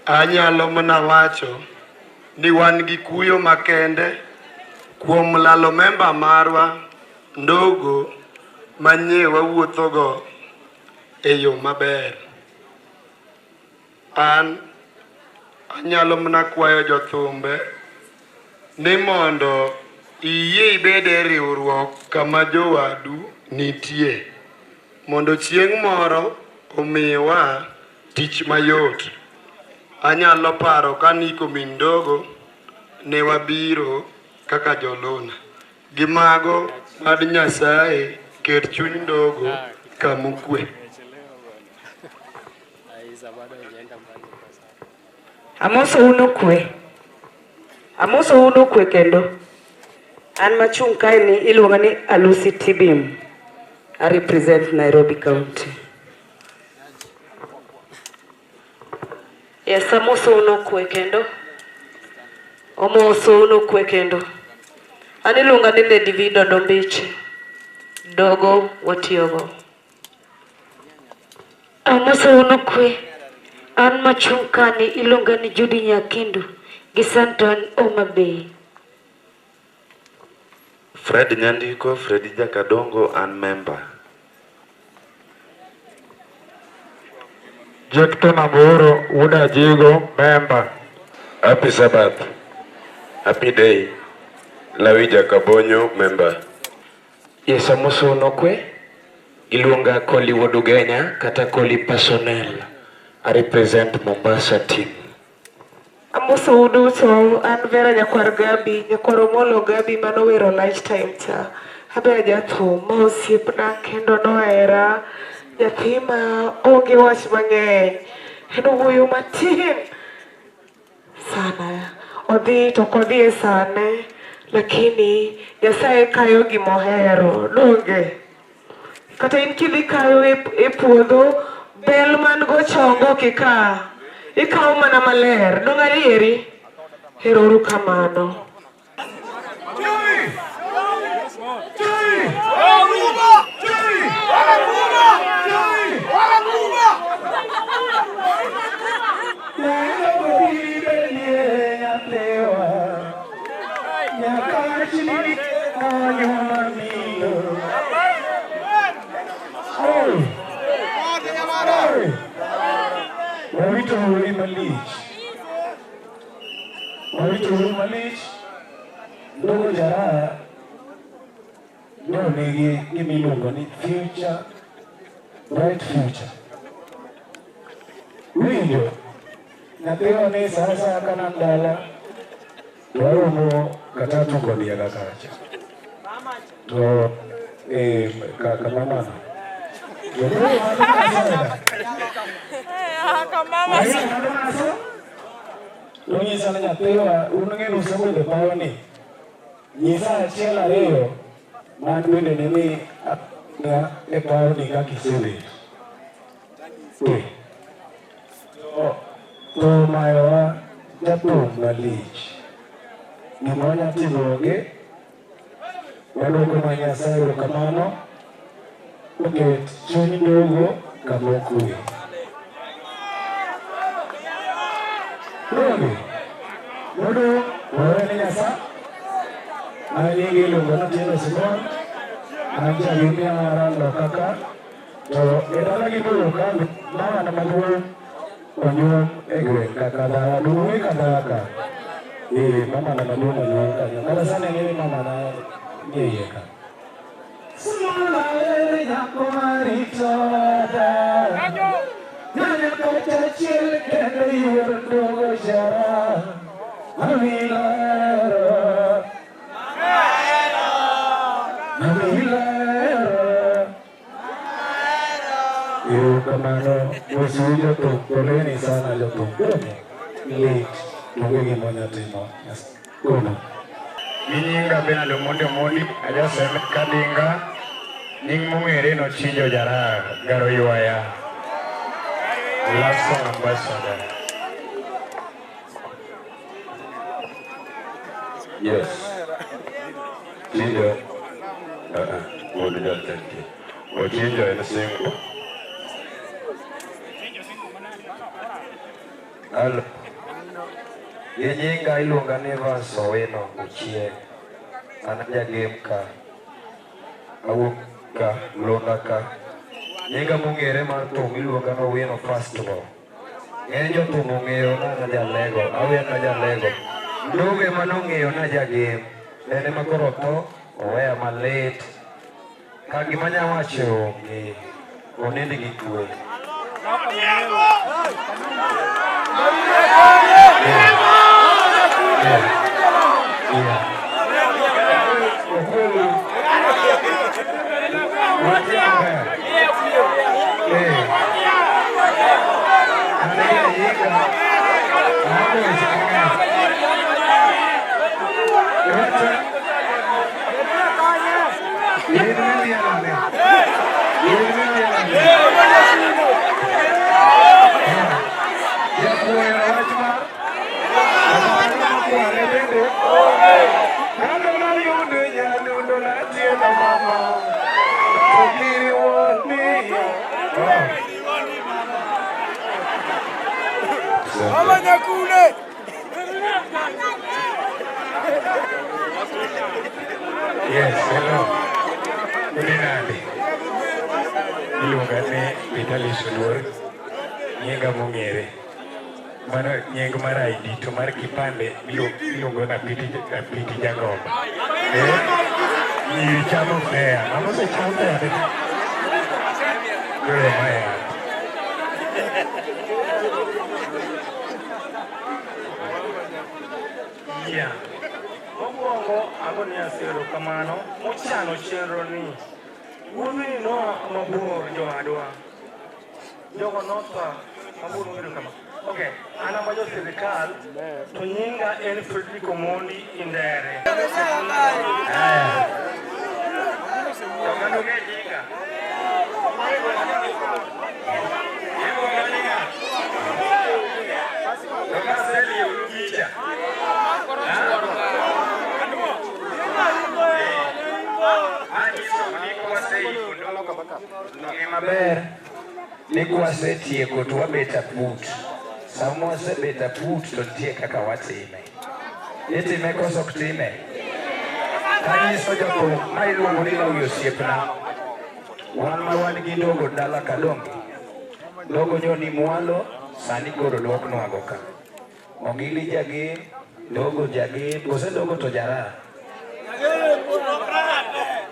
Anyalo mana wacho ni wan gi kuyo makende kuom lalo memba marwa Ndogo manye wawuothogo e yo maber. An anyalo mana kwayo jothumbe ni mondo iyie ibed e riwruok kama jowadu nitie mondo chieng' moro omiwa tich mayot. Anyalo paro ka Nico min Ndogo ne wabiro kaka joluna. Gi mago mad Nyasaye ket chuny Ndogo kamokwe. Amoso un okwe. Amoso un okwe kendo. An machung' kae ni iluonga ni Alusi Tibim. I represent Nairobi County. Yes, amoso un okwe kendo. Omoso un okwe kendo. An iluonga ni Lady Vida Dombichi. Dogo watiyogo. Amoso un okwe. An machung' kani iluonga ni Judy Nyakindu gi Santon Homa Bay. Fred Nyandiko, Fred Jakadongo, an member. Jackton Amoro, Wuod Ajigo, member. Happy Sabbath. Happy day. Lawi Jakabonyo, member. Yes, amoso nokwe. Iluonga Koli Wuod Ugenya kata Koli Personnel. I represent Mombasa team. Amosou duto, an Vera nyakwar Gabi, nyakwar Omolo Gabi manowero lunch time cha. Abe ajathum ma osiepna kendo nohera, nyathi ma onge wach mang'eny, en owuoyo matin sana. Odhi to ok odhi e sane, lakini Nyasaye kayo gimohero, donge? Kata in kidhi kayo e puodho, bel man go chongo ok ika. Ikawo mana maler. Donge adieri? Ero uru kamano. Wawito uru malich. Wawito uru malich. Ndugu Jaraha nyo nigi gima iluongo ni future, bright future. Winjo, nyathiwa ni sa asaya ka nan dala to waromo katatu kodiela kacha. To eh, ka mamano. To koro mano masoda. Mano maso. Onyisa ni nyathiwa un ng'e usebedo e pawni. Nyisa achiel ariyo man bende nimi e pawni kaka isebet. To omayowa jathum malich. Gima wanyalo timo onge. Wadwoko ma Nyasaye erokamano. Oket chuny dogo kama okwe. Donge? Modong' wawe ne Nyasaye. An nyinga iluongo ni Otieno Simon. An jagimia mara loka ka. To e dala gi bor ka mama na maduong' onyuom e gweng' ka Kadhawa, duong' e Kadhawa ka. Eh, mama na maduong' onyuom kanyo. Kata sani ang'eyo ni mama na ni e iye ka. Simona ere nyako marito ada. Nyanya kocha achiel kende yuor ndogo jara. Awilo hero. Awilo hero. Erokamano mosu jothum, poleni sana jothum. Lit, onge gima wanyalo timo. Kono. Gi nyinga Bernard Omondi Omondi, ajaseme Kadinga, nying mong'ere no Chinjo Jaraha, Garo Ywaya, Love Song Ambassador. Yes. Chinjo. Wuod jatendgi. Ochinjo en singo. Halo. Gi nyinga iluonga ni Evans Owino Ochieng. An jagem ka. Awuok ka, Lunda ka. Nyinga mong'ere mar thum iluonga ni Owino Fastball. Ng'eny jothum ong'eyo na an jalego, awer na jalego. Ndogo ema nong'eyo na jagem. En ema koro otho, oweya malit. Ka gima anya wacho onge, onind gi kwe. Mama Nyakule! Yes, hello. Udi nade? Iluonga ni Vitalis Oduor, nyinga mong'ere. Mano nying mar ID to mar kipande iluongo na Apiti Jagomba. Eh? Nyiri chamo fea. Mama osecham fea. Koro maya. Yeah. Mokwongo agone Nyasaye erokamano mochano chenro ni. Wuodhni noa mabor jowadwa. Jogo notho mabor mobedo kama. Okay, an ema jo sirikal to nyinga en Frederick Omondi Indere. To ng'ano ng'e nyinga? Iluonga ni ng'a? To kaseliyo picha. Ng'e maber ni kwasetieko to wabet aput. Sama wasebet aput to nitie kaka watime. Itime koso ok time? Kanyiso jothum ma iluongo ni Lawi osiepna. Wan ma wan gi dogo dala ka donge. Dogo nyoni mwalo, sani koro duoknwago ka. Ongili jagem, dogo jagem, kose dogo to jara.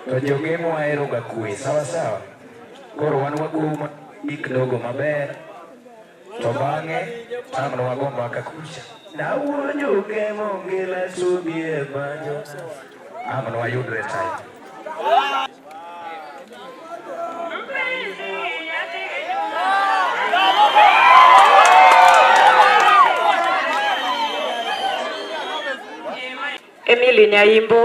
To jogem wahero ga kwe, sawa sawa. Koro wan wago gik dogo maber, to bang'e tam wago mbaka kucha. Nawuo jogem ongila sugi e banjo. Ang' nwayudre time. Emily Nyaimbo.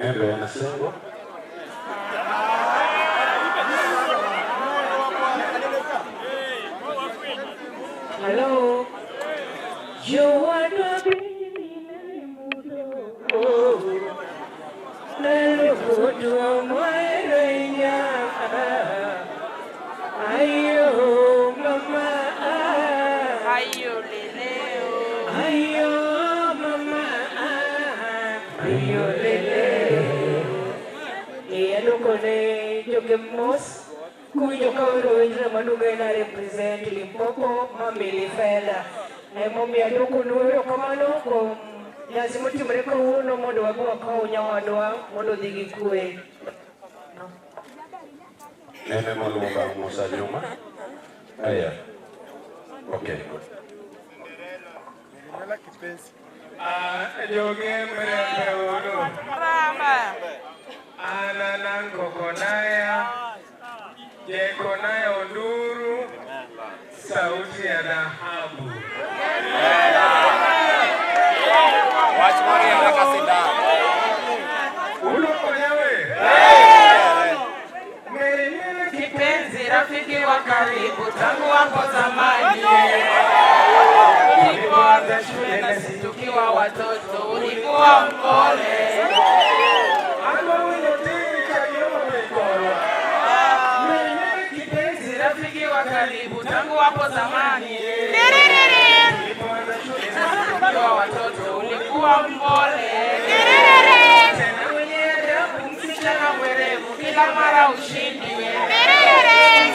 Embe anasengo. Hello. Jowadwa Ayo mama, Ayo leleo. Ayo mama, ayo leleo. Iyalukone joge mos kuwinjo ka wero winjre maduong' na represent Limpopo Mamili Fedha. Emomiyo aduokonu erokamano kuom nyasi motimore kawuono mondo wago wakow nyawadwa mondo odhi gi kwe. Nene moluonga Musa Juma. Aya. Okay, good. Joge mrembe uru. Ana nankokonaya. Jekonaya Onduru. Sauti ya dhahabu. Wach moriere ka sindan. mpole. Adwa winjo ting' chagi Homa Bay korwa. Mimi kipenzi, rafiki wa karibu tangu hapo zamani. Tulipoanza shule tukiwa watoto ulikuwa mpole. Tena mwenye adabu, msichana mwerevu, kila mara ushindi.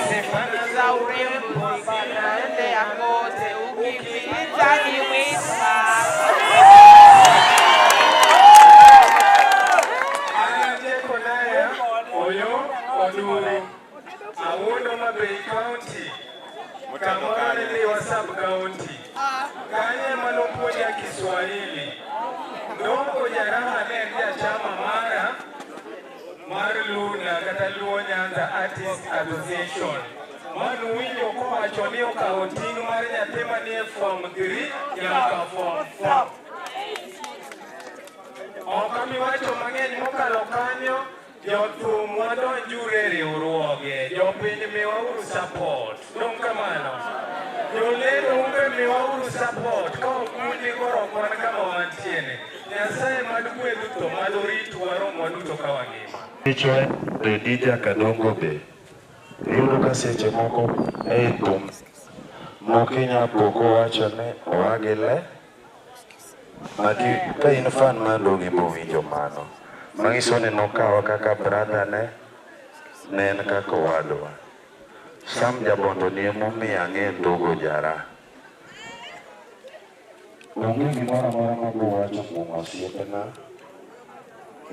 Sifa za urembo zinaendea kote, ukipita ni wima. An Jekonaya Oyo Oduro. Awuon Homa Bay County. Kamoro ni Ndhiwa Sub County. Kanyo ema nopuonja Kiswahili. Ndongo Jaraha ne en jachama mara mar Luna kata Luo Nyanza Artist Association. Manuwinjo kowacho ni okawo ting' mar nyathi manie form 3 nyaka form 4. Ok abi wacho mang'eny mokalo kanyo, jothum wadonjuru e riwruoge, jopiny miwauru support. Dong' kamano. Jolendo un be miwauru support ka ok un koro ok wan kama wantie ni. Nyasaye mad gwedhu to mad oritwa warom waduto ka wangima. Dichwe Fredi Jakadongo be iyudo ka seche moko ei thum moko inya po kowacho ni oa gi le mati ka in fan mar Ndogo ibo winjo mano manyiso ni nokawa kaka brother ne ne en kaka owadwa. Sam Jabondo ni emomiyo ang'e Ndogo Jara. Onge gimoro amora mabo wacho kuom osiepna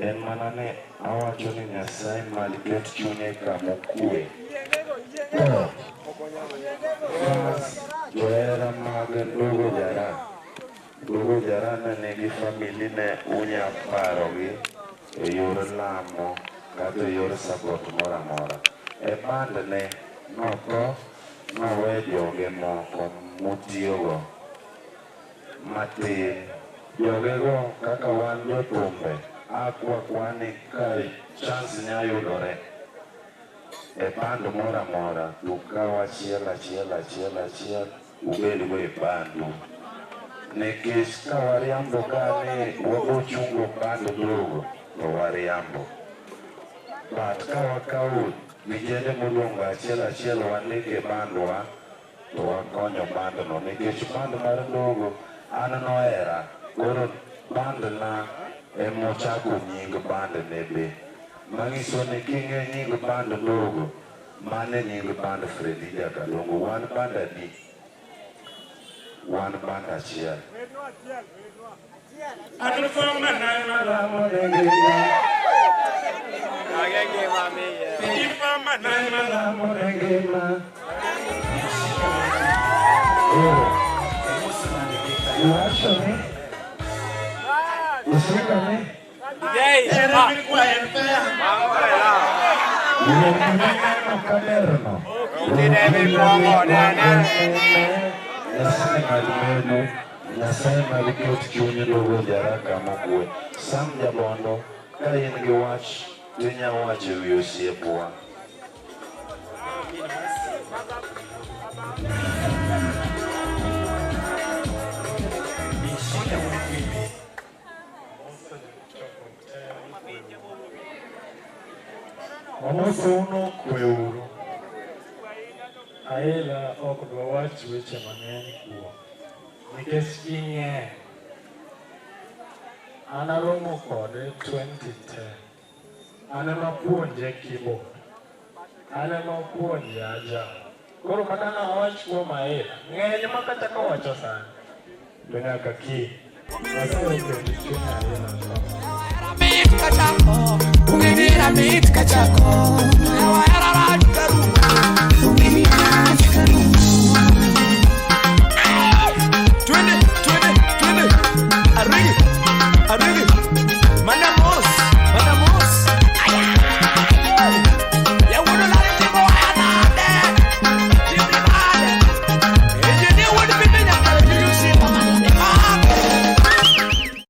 en mana ni awacho ni Nyasaye mad ket chunye kamokwe. To fans johera mag Ndogo Jara, Ndogo Jara ne nigi family ne unya parogi e yor lamo kata e yor support moro amora. E band ne notho nowe joge moko motiyogo matin. Jogego kaka wan jothumbe akwa ni ka chance nya yudore e band moro amora to ukaw achiel achiel achiel achiel ubedgo e bandu. Nikech ka wariambo ka ni wabo chungo band Ndogo to wariambo. But ka wakawo vijende modong' achiel achiel wandiko e bandwa to wakonyo bandno nikech band mar Ndogo an nohera koro bandna emochako nying bandne be. Manyiso ni king'e nying band Ndogo mano e nying band Fredi Jakadongo. Wan band adi? Wan band achiel. Iwacho ni isiko ni Wuon kaberno. Nyasaye mad medu, Nyasaye mad ket chuny Ndogo Jara kama okwe. Sam Jabondo, ka in gi wach tinya wacho ewi osiepwa. Amosou kweuru. Aila ok dwa wach weche mang'eny kuom nikech ji ng'eny. An aromo kode 2010. An ema puonje keyboard. An ema opuonje ajawa. Koro kata nawach kuom Aila, ng'eny ma kata kawacho sani to nyaka kiny. Nyasaye oketo chuny Aila Mit kachako, ung'e mit kachako.